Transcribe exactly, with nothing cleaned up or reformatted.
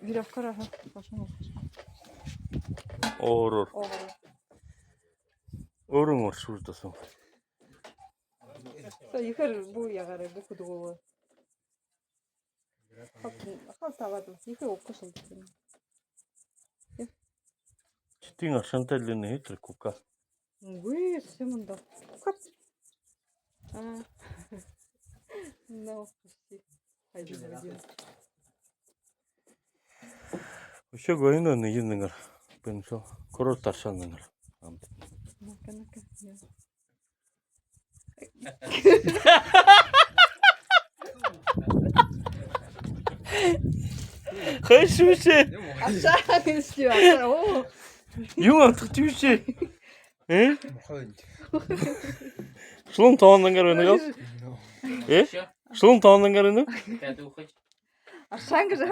Верёвкаар, аха, бошон болохо. Өөрөөр. Өөрөөр. Өөрөөр оршуулдасан. Со ехээр бү яагаарай, бү хүдэлгөө. Хал, хал табаад, ехээр уггүй шэлдэгдэнэ. Шэтын аршаантай лэ энэ хитэр кука. Үгы, совсем ондоо. Кука. А. Ну, почти. Один в один. Үшөө гойно, нэгэ нэгээр. Бэншо. Курорт аршаан нэгээр. Амт. Ну-ка, ну-ка. Хайшууши. Ашаа гэшэ, ашаа. Оо. Юун амтха тииши? Э? Шулуун тоонон гар байна гү? Э? Шулуун тоонон гар байна гү? Ашаа гэжэ.